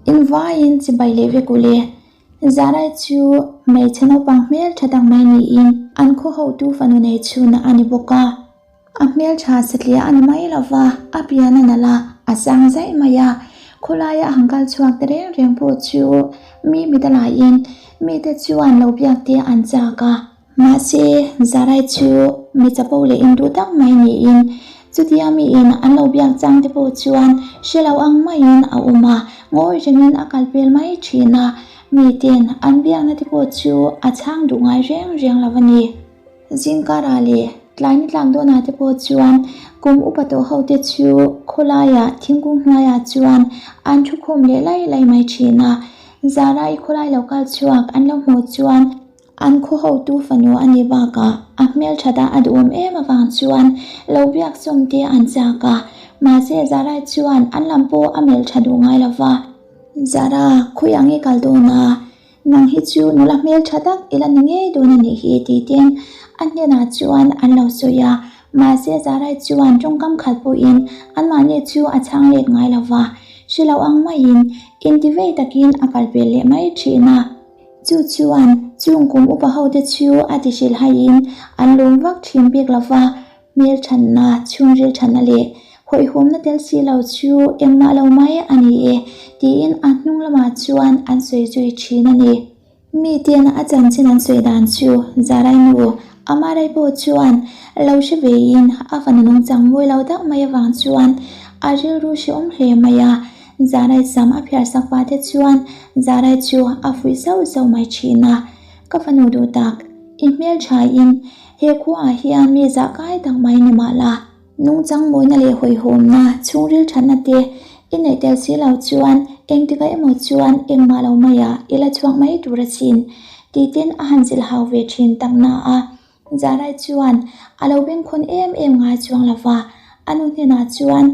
In vaiin chibai leh vek u le. Zarai chu hmeichhe naupang hmel tha tak mai niin an khaw hotu fanu nei chhunna a ni bawk a. A hmeltha satliah a ni mai lo va, a pian a nalh a, a sang zaih mai a. Khawlaia a han kal chhuak ta reng reng pawh chu mi mit a laiin mite chuan lo biak te an chak a. Mahse, Zarai chu mi chapo leh induh tak mai niin chutia miin an lo biak chang te pawh chuan hre lo ang maiin a awm a, ngawi rengin a kal pel mai thin a. Miten an biakna te pawh chu a chhang duh ngai reng reng lo a ni. Zingkarah leh tlai ni tlak dawnah te pawh chuan kum upa tawh ho te chu khawlaiah thingkung hnuaiah chuan an thu khawm leh lai lai mai thin a. Zara i khawlai lo kal chhuak an lo hmuh chuan an khaw hotu fanu a nih bakah a hmelthat a a duhawm em avang chuan lo biak sawm te an chak a. Mahse Zara chuan an lam pawh a melh tha duh ngai lo va. Zara, khawi ang i kal dawn a? Nang hi chu nula hmel tha tak i la ni ngei dawn a nih hi tih ten a hnenah chuan an lo sawi a, mahse Zarai chuan tawngkam khat pawhin anmahni chu a chhang let ngai lo va, hre lo ang maiin intivei takin a kal pel leh mai thin a. Chu chuan chung kum upa hote chu a ti hrilhaiin an lawm vak thin bik lo va, Hmel thanna, chhungril thanna leh hawihhawmna tel si lo chu engmah lo mai a ni e, tiin a hnung lamah chuan an sawi zui thin a ni. Miten a chanchin an sawi dan chu Zarai nu Amarai pawh chuan lo hre veiin a fanu nungchang mawi lo tak mai avang chuan a rilru hrehawm hle mai a. Zarai sam a phiar sak pah te chuan Zarai chu a fuih zauh zauh mai thin a, Ka fanu duh tak, i hmelthain He khuaah hian mi zah kai tak mai ni mah la, nungchang mawina leh hawihhawmna, chhungril thatna te i neih tel si lo chuan engtikah emaw chuan engmah lo maiah i la chhuak mai tur asin tih ten a han zilh hau ve thin tak na a. Zarai chuan a lo bengkhawn em em ngai chuang lo va, a nu hnenah chuan,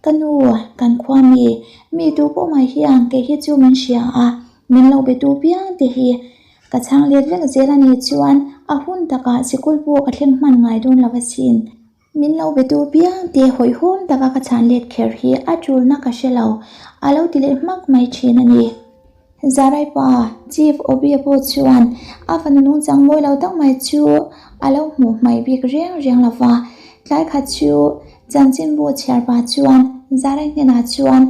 Ka nu, kan khua mi, mi tu pawh mai hian kei hi chu min hria a, min lo be tu piang te hi Ka chhang let vek zel a nih chuan a hun takah sikul pawh ka thleng hman ngai dawn lo asin. Min lo be tu piang te hawihhawm taka ka chhan let kher hi a tulna ka hre lo, a lo ti leh hmak mai thin a ni. Zarai pa, Chief Obie pawh chuan a fanu nungchang mawi lo tak mai chu a lo hmuh hmaih bik reng reng lo va. Tlai khat chu chanchinbu chhiar pa chuan Zarai hnenah chuan,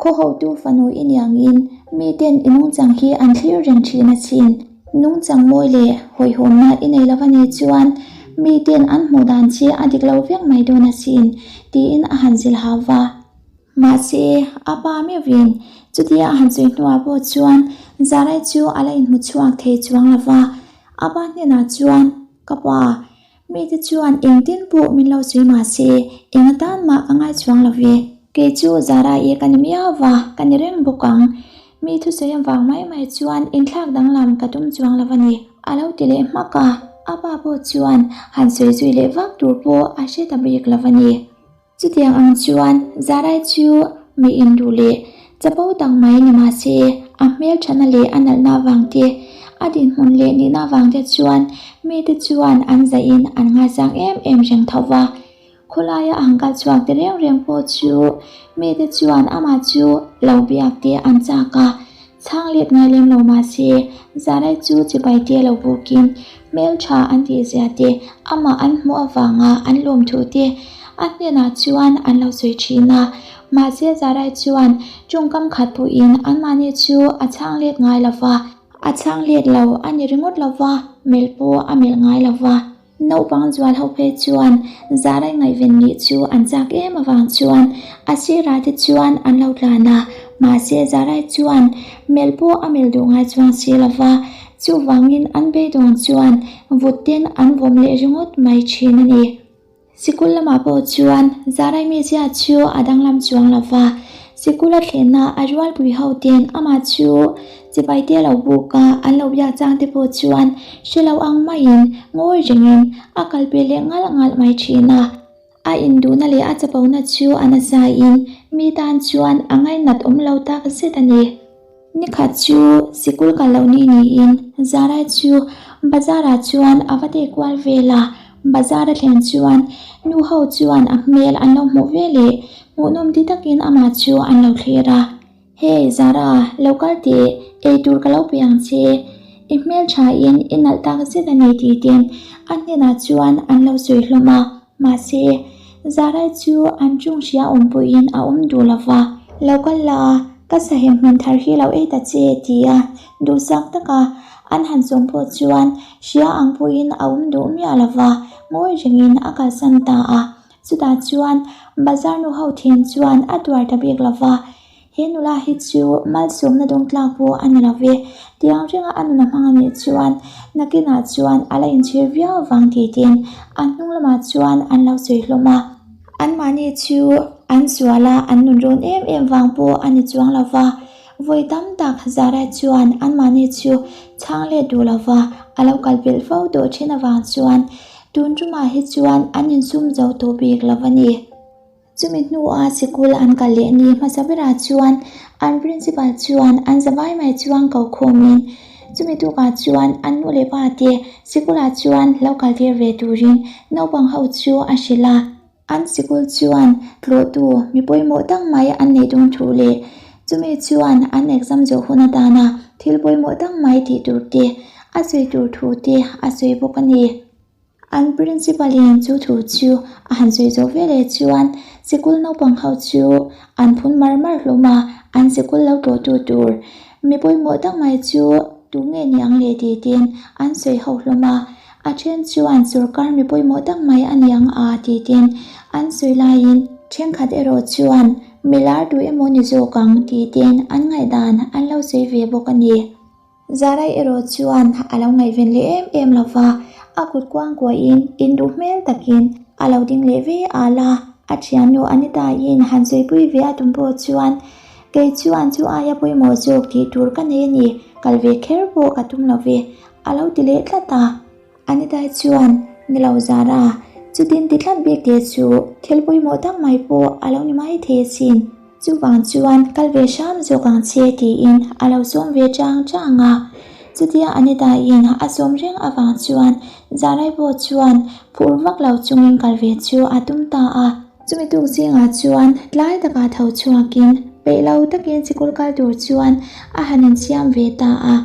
Khaw hotu fanu i niangin miten i nungchang hi an thlir reng thin asin. Nungchang mawi leh hawihhawmna i nei lo a nih chuan miten an hmuh dan che a dik lo vek mai dawn asin, tiin a han zilh hau va. Mahse, a pa meuhin chutia a han sawi hnuah pawh chuan Zarai chu a la inhmu chhuak thei chuang lo va. A pa hnenah chuan, Ka pa, Mite chuan engtin pawh min lo sawi mah se, eng atan mah ka ngai chuang lo ve. Kei chu Zara i ka ni miau va, ka ni reng bawk ang. Mi thusawi avang mai mai chuan inthlak danglam ka tum chuang lo a ni, a lo ti leh hmak a. A pa pawh chuan han sawi zui leh vak tur pawh a hre ta bik lo a ni. Chutiang ang chuan Zarai chu mi induh leh chapo tak mai ni mah se, a hmel thatna leh a nalhna avang te, a dinhmun leh nihna avang te chuan mite chuan an zaihin an ngaisang em em reng tho va. Khawlaia a han kal chhuak te reng reng pawh chu mite chuan amah chu lo biak te an chak a, chhang let ngai lem lo mah se, Zarai chu chibai te lo bukin hmeltha an tih zia te, amah an hmuh avanga an lawm thu te a hnenah chuan an lo sawi thin a. Mahse Zarai chuan tawngkam khat pawhin anmahni chu a chhang let ngai lo va, a chhang let lo a ni ringawt lo va, melh pawh a melh ngai lo va. Naupang zual ho phei chuan Zarai ngaihven nih chu an chak em avang chuan a sirah te chuan an lo tlan a, mahse Zarai chuan melh pawh a melh duh ngai chuang si lo va, chuvangin an beidawn chuan vut ten an vawm leh ringawt mai thin a ni. Sikul lamah pawh chuan Zarai mizia chu a danglam chuang lo va, sikul a thlenna a rualpui ho ten amah chu Chibai te lo buk a, an lo biak chang te pawh chuan hre lo ang maiin ngawi rengin a kal pe leh ngalh ngalh mai thin a. A induhna leh a chapona chu a nasaiin mi tan chuan a ngainat awm lo tak zet a ni. Nikhat chu sikul kal loh ni niin Zarai chu bazar ah chuan a va teh kual vel a, bazar a thlen chuan nu ho chuan a hmel an lo hmuh ve leh hmuhnawm ti takin amah chu an lo thlir a. Hey Zara, lo kal teh, eitur ka lo pe ang che. I hmeltha in i nalh tak zet a ni tih ten a hnenah chuan an lo sawi hlawm a. Mahse, Zarai chu an chung hria awm pawhin a awm duh lo va. Lo kal la, ka sahem hmun thar hi lo ei ta che ti a duhsak taka an han sawm pawh chuan hria ang pawhin a awm duh miah lo va, ngawi rengin a kalsan ta a. Chutah chuan bazar nu ho thian chuan a tuar ta bik lo va, He nula hi chu malsawmna dawng tlak pawh a ni lo ve, tiang ringa a nuna hmang a nih chuan nakinah chuan a la inchhir viau vang tih ten a hnung lamah chuan an lo sawi hlawm a. Anmahni chu an sual a, an nun rawn em em vang pawh a ni chuang lo va, vawi tam tak Zara chuan anmahni chu chhang let duh lo va, a lo kal pelh fo tawh thin avang chuan tun tumah hi chuan an insum zo tawh bik lo a ni. Chumi hnua sikul an kal leh ni hmasa berah chuan an principal chuan an zavai mai chuang ko khawmin chumi tukah chuan an nu leh pa te sikulah chuan lo kal tir ve turin naupang ho chu a hrilh a. An sikul chuan tlawhtu mi pawimawh tak mai an neih dawn thu leh chumi chuan an exam zawh hun atana thil pawimawh tak mai tih tur te a sawi tur thu te a sawi bawk a ni. An principal in chu thu chu a han sawi zawh veleh chuan sikul naupang ho chu an phun mar mar hlawm a, an sikul lo tlawhtu tur mi pawimawh tak mai chu tu nge ni ang le tih tin an sawi ho hlawm a, a then chuan sorkar mi pawimawh tak mai a ni ang a tih tin an sawi laiin thenkhat erawh chuan mi lar duh emaw ni zawk ang tih tin an ngaihdan an lo sawi ve bawk a ni. Zarai erawh chuan a lo ngaihven leh em em lo va, a kut kuang kuahin induh hmel takin a lo ding leh ve al a. A thiannu Anita-in han sawipui ve a tum pawh chuan, Kei chuan chu aia pawimawh zawk tih tur ka nei a ni, kal ve kher pawh ka tum lo ve, a lo ti leh tlat a. Anita chuan, Ni lo Zara, chutin ti tlat bik te chu thil pawimawh tak mai pawh a lo ni mai thei asin. Chuvang chuan kal ve hram zawk ang che tiin a lo sawm ve chang chang a. Chutia Anita-in a sawm reng avang chuan Zarai pawh chuan phur vak lo chungin kal ve chu a tum ta a. Chumi tuk zingah chuan tlai takah tho chhuakin peih lo takin sikul kal tur chuan a han insiam ve ta a.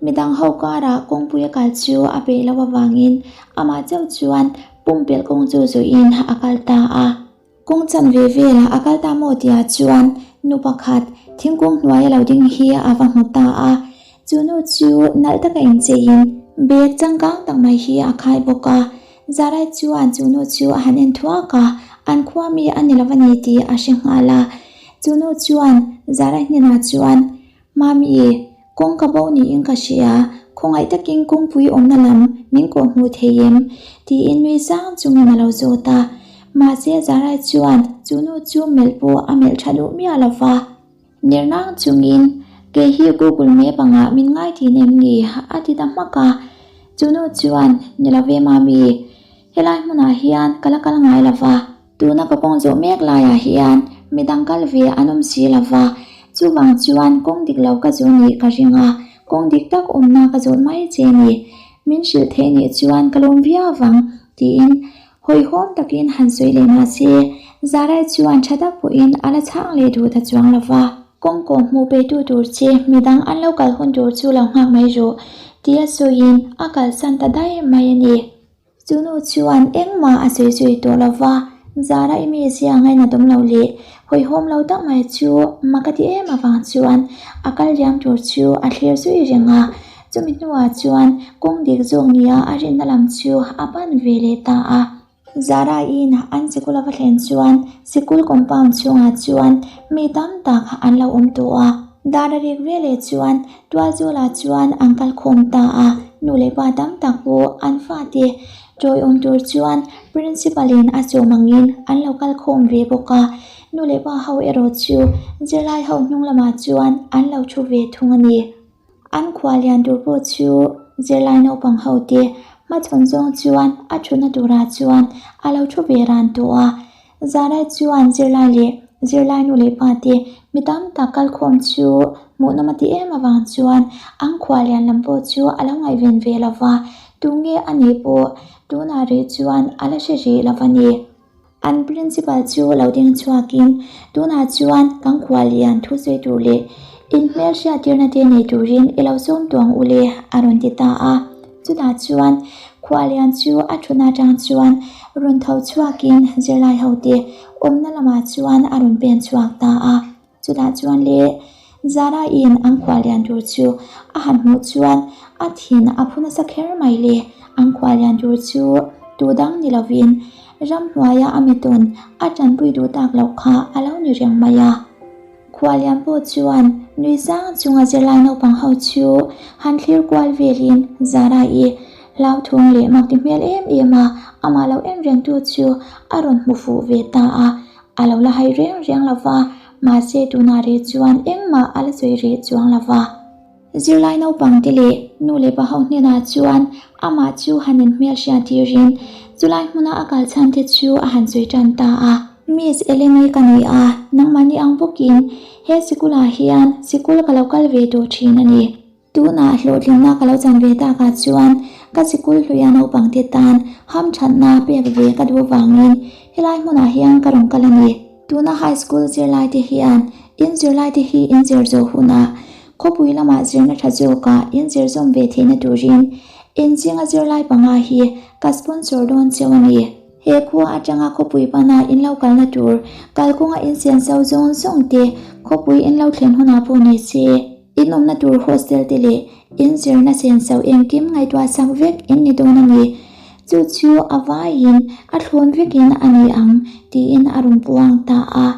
Midang ho karah kawngpui a kal chu a peih loh avangin amah chauh chuan pumpelh kawng chu zuiin a kal ta a. Kawng chanve velah a kal ta maw tihah chuan nu pakhat thingkung hnuaia lo ding hi a va hmu ta a. Chu nu chu nalh taka incheiin bag changkang tak mai hi a khai bawk a. Zarai chuan chu nu chu a han en thuak a, an khua mi a ni lo a ni tih a hre nghal a. Chu nu chuan Zarai hnenah chuan, Mami, kawng ka bo niin ka hria, khawngaih takin kawngpui awmna lam min kawh hmuh thei em? tiin nui sang chungin a lo zawt a. Mahse Zarai chuan chu nu chu melh pawh a melh tha duh miah lo va. Ner nang chungin, Kei hi Google Map angah min ngai thin em ni? a ti ta hmak a. Chu nu chuan, Ni lo ve Mami, helai hmunah hian ka la kal ngai lo va. Tuna ka kawng zawh mek laiah hian midang kal ve an awm si lo va, chuvang chuan kawng dik lo ka zawh nih ka ring a, kawng dik tak awmna ka zawh mai che ni. Min hrilh theih nih chuan ka lawm viau vang, tiin hawihhawm takin han sawi leh mah se, Zarai chuan tha tak pawhin a la chhang leh duh ta chuang lo va. Kawng kawh hmuh peitu tur che midang an lo kal hun tur chu lo nghak mai rawh, tia sawiin a kalsan ta daih mai a ni. Chu nu chuan engmah a sawi zui tawh lo va, Zara i mizia ngainat awm lo leh hawihhawm lo tak mai chu mak a ti em avang chuan a kal liam tur chu a thlir zui reng a. Chumi hnuah chuan kawng dik zawk nia a rinna lam chu a pan ve leh ta a. Zara in an sikul a va thlen chuan sikul compound chhungah chuan mi tam tak an lo awm tawh a. Dar a rik veleh chuan Tualzawlah chuan an kal khawm ta a, nu leh pa tam tak pawh an fate tawiawm tur chuan principal in a sawm angin an lo kal khawm ve bawk a, nu leh pa ho erawh chu zirlai ho hnung lamah chuan an lo thu ve thung a ni. An khua lian tur pawh chu zirlai naupang ho te hmachhawn zawng chuan a thutna turah chuan a lo thu ve ran tawh a, Zara chuan zirlai leh zirlai nu leh pa te mi tam tak kalkhawm chu hmuhnawm a ti em avang chuan an khua lian lam pawh chu a lo ngaihven ve lo va, tunge a nih pawh tunah rih chuan a la hre rih lo a ni. An principal chu lo ding chhuakin tunah chuan kan khuallian thu sawi tur leh inhmel hriattirna te nei turin i lo sawm tuang u le a rawn ti ta a. Chutah chuan khuallian chu a thutna atang chuan rawn tho chhuakin zirlai hote awmna lamah chuan a rawn pen chhuak ta a. Chutah chuan le Zara-in an khuallian tur chu a han hmuh chuan a thin a phu nasa kher mai le. An khuallian tur chu tu dang ni lovin ramhnuaia a mitawn a tanpui duh tak loh kha a lo ni reng mai a. Khuallian pawh chuan nui sang chunga zirlai naupang ho chu han thlir kual velin Zara-i hlauthawng leh mak ti hmel em em a, amah lo en rengtu chu a rawn hmu fuh ve ta a. A lo la hai reng reng lo va, mahse tunah reh chuan engmah a la sawi reh chuang lo va. Zirlai naupang te leh nu leh pa ho hnenah chuan amah chu han inhmel hriat tirin chulai hmuna a kal chhan te chu a han sawi tan ta a. Miss Eleni ka ni a, nangmahni ang bawkin he sikulah hian sikul ka lo kal ve tawh thin a ni. Tunah hlawhtlinna ka lo chan ve takah chuan ka sikul hluia naupangte tan hamthatna pek ve ka duh vangin helai hmunah hian ka rawn kal a ni. Tuna high school zirlaite hian in zirlaite hi in zir zawh hunah khawpui lamah zirna tha zawkah in zir zawm ve theihna turin in zinga zirlai panga hi ka sponsor dawn cheu a ni. He khua atanga khawpui pana in lo kalna tur kalkawnga in senso zawng zawng te khawpui in lo thlen hunah pawh ni se. In awmna tur hostel te leh in zirna senso engkim ngaihtuah sak vek in ni dawn a ni. Chu chu a vaiin a thlawn vekin a ni ang tiin a rawn puang ta a.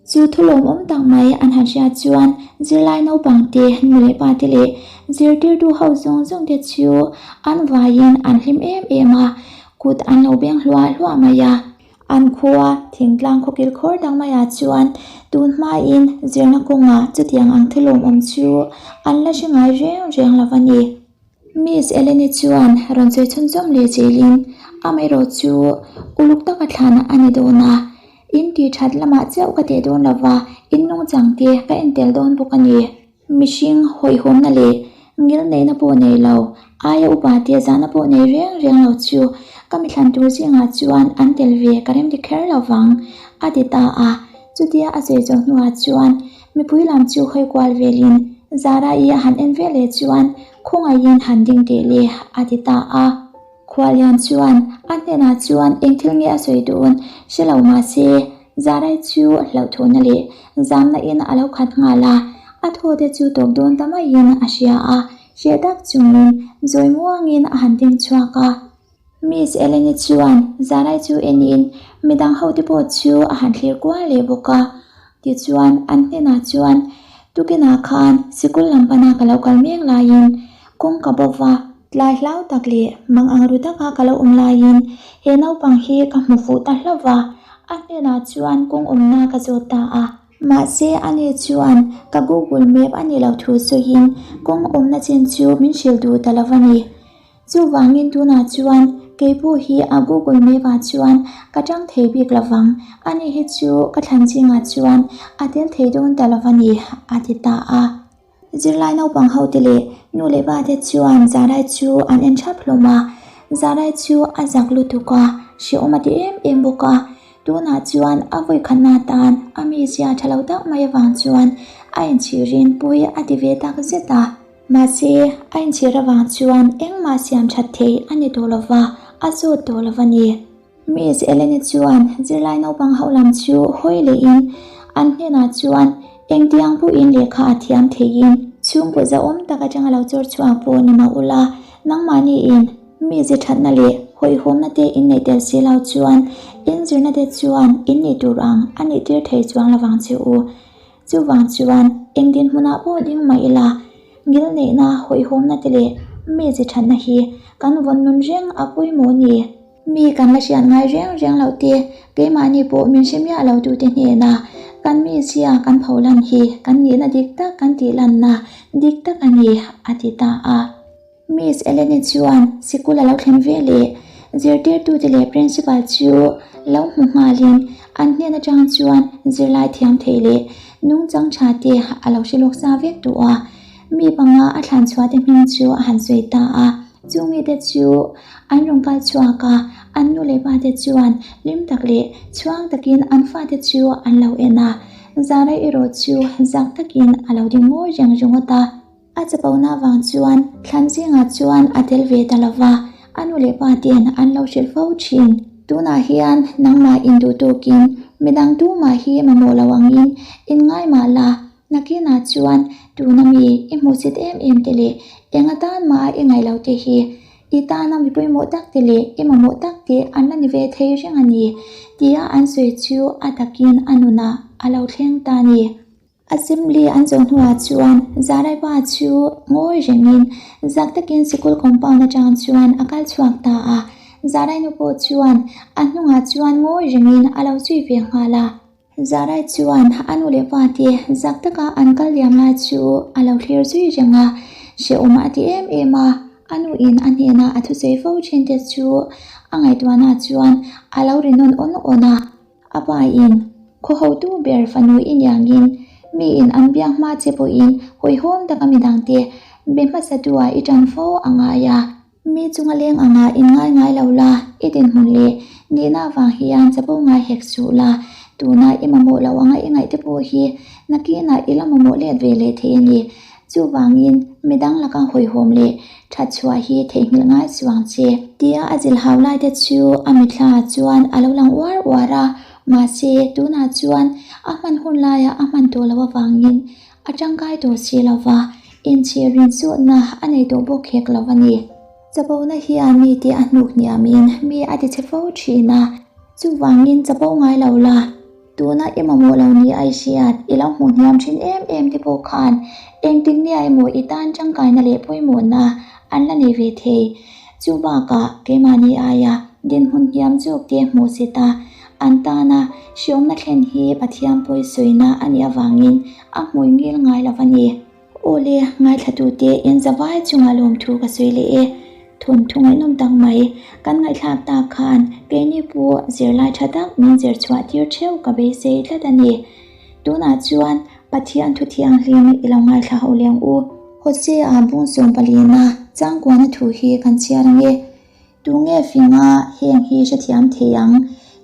Chu thu lawmawm tak mai an han hriat chuan zirlai naupang te, nu leh pa te leh zirtirtu ho zawng zawng te chu an vaiin an hlim em em a, kut an lo beng hluah hluah mai a. An khua, thingtlang khawkil khawr dang maiah chuan tun hmain zirna kawngah chutiang ang thilawmawm chu an la hre ngai reng reng lo a ni. Miss Eleni chuan rawn sawi chhunzawm leh zelin amaherawh chu uluk taka thlan a ni dawn a, in tih that lamah chiauh ka teh dawn lova, in nungchang te ka entel dawn bawk a ni. Mihring hawihhawmna leh ngil neihna pawh nei lo, aia upa te zahna pawh nei reng reng lo chu ka mithlan tur zingah chuan an tel ve ka remti kher lo vang, a ti ta a. Chutia a sawi zawh hnuah chuan mipui lam chu hawi kual velin Zara-i a han en ve leh chuan khawngaihin han ding teh le, a ti ta a. Khuallian chuan a hnenah chuan eng thil nge a sawi dawn hre lo mah se, Zarai chu hlauhthawhna leh zamna in a lo khat nghal a, a thaw te chu tawp dawn ta maiin a hria a, hreh tak chungin zawi muangin a han ding chhuak a. Miss Eleni chuan Zarai chu enin midang ho te pawh chu a han thlir kual leh bawk a, tichuan an hnenah chuan tukinah khan sikul lam pana ka lo kal mek laiin kawngka bawva Tlai hlau tak leh mang ang ru taka ka lo awm laiin he naupang hi ka hmu fuh ta hlauh va, a hnenah chuan kawng awmna ka zawt ta a. Mahse ani chuan ka Google Map a nih loh thu sawiin kawng awmna chin chu min hrilh duh ta lo a ni. Chuvangin tunah chuan kei pawh hi a Google Map ah chuan ka tang thei bik lo vang, ani hi chu ka thlan zingah chuan a tel thei dawn ta lo a ni, a ti ta a. Zirlai naupang hote leh nu leh pa te chuan Zarai chu an en thap hlawm a, Zarai chu a zak lutuk a, hrehawm a ti em em bawk a, tunah chuan a vawikhatna atan a mizia tha lo tak mai avang chuan a inchhirin pui a ti ve tak zet a, mahse a inchhir avang chuan engmah siam that thei a ni tawh lova, a zawt tawh lova ni. Miss Eleni chuan zirlai naupang ho lam chu hawi lehin an hnenah chuan engtiang pawhin lehkha a thiam theihin chhungkaw zahawm tak atanga lo chawr chhuak pawh ni mah ula, nangmahniin mi ze thatna leh hawihhawmna te in neih tel si lo chuan in zirna te chuan in nih tur ang a nih tir thei chuang lovang che u. Chuvang chuan eng dinhmunah pawh ding mah ila, ngilneihna, hawihhawmna te leh mi ze thatna hi kan vawn nun reng a pawimawh ni. Mi kan la hriat ngai reng reng loh te, keimahni pawh min hre miah lo tute hnena kan mizia kan pho lan hi kan nihna dik tak kan tih lanna dik tak a ni, a ti ta a. Miss Eleni chuan sikul a lo thlen ve leh zirtirtute leh principal chu lo hmu nghalin an hnen atang chuan zirlai thiam theih leh nungchang tha te a lo hre lawk sa vek duh a. Mi panga a thlan chhuah te hming chu a han sawi ta a. Chu mite chu an rawn kal chhuak a, an nu leh pa te chuan hlim tak leh chhuang takin an fate chu an lo en a. Zara erawh chu zak takin a lo ding ngawi reng ringawt a. A chapona vang chuan thlan zingah chuan a tel ve ta lo va, a nu leh pa ten an lo hrilh fo thin. Tunah hian nangmah induh tawkin midang tumah hi mamawh lo angin inngai mah la, Nakinah chuan tuna mi i hmuhsit em em te leh eng atan mah i ngaih loh te hi i tana mi pawimawh tak te leh i mamawh tak te an la ni ve thei reng a ni tia an sawi chu a takin a nunah a lo thleng ta a ni. Assembly an zawh hnuah chuan Zaraipa chu ngawi rengin zak takin sikul compound atang chuan a kal chhuak ta a. Zarainu pawh chuan a hnungah chuan ngawi rengin a lo zui ve nghal a. Zarai chuan a nu leh pa te zak taka an kal liam lai chu a lo thlir zui reng a, hrehawm a ti em em a, a nu in a hnena a thusawi fo thin te chu a ngaihtuahna chuan a lo ri nawn awn awn a, a pa in khaw hotu ber fanu i niangin mi in an biak hma che pawhin hawihhawm taka midang te be hmasa tu ah i tan fo a ngai a. Mi chunga leng anga in ngai ngai lo la, i dinhmun leh nihna avang hian chapo ngai hek suh la, tuna i mamawh lo anga i ngaih te pawh hi nakinah i la mamawh let ve leh thei a ni. Chuvangin midang laka hawihhawm leh that chhuah hi theihnghilh ngai suh ang che. Tia a zilh hau lai te chu a mitthla chuan a lo lang uar uar a, mahse tunah chuan a hman hun laia a hman tawh loh avangin A tangkai tawh si lo va, inchhir rinsuhna a nei tawh bawk hek lo a ni. Chapona hian mite a hnuk hniamin mi a tichhe fo thin a, chuvangin chapo ngai lo la, tuna i mamawh lo ni a i hriat, i lo hmuh hniam thin em em te pawh khan engtik nia emaw i tan tangkaina leh pawimawhna an la nei ve thei. Chu bakah keimahni aia dinhmun hniam zawk te hmuh si ta, an tana hriawmna thlen hi Pathian pawisawina a nih avangin a hmui ngil ngai lo a ni. Aw le, ngaithlatute inzavai chunga lawmthu ka sawi leh e. Thawnthu ngaihnawm tak mai kan ngaihthlak tak khan keini pu zirlai tha tak min zir chhuah tir theuh ka beisei tlat a ni. Tunah chuan Pathian thu thianghlim i lo ngaithla ho leng u. Hosea bung sawm palina changkuana thu hi kan chhiar ang e. Tunge finga heng hi hrethiam thei ang?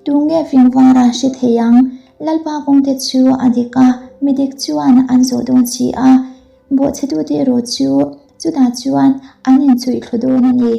Tunge fing vara hre thei ang? Lalpa kawngte chu a dik a, mi dik chuan an zawh dawn si a. Bawhchhetute erawh chu chutah chuan an inchhuih thlu dawn a ni.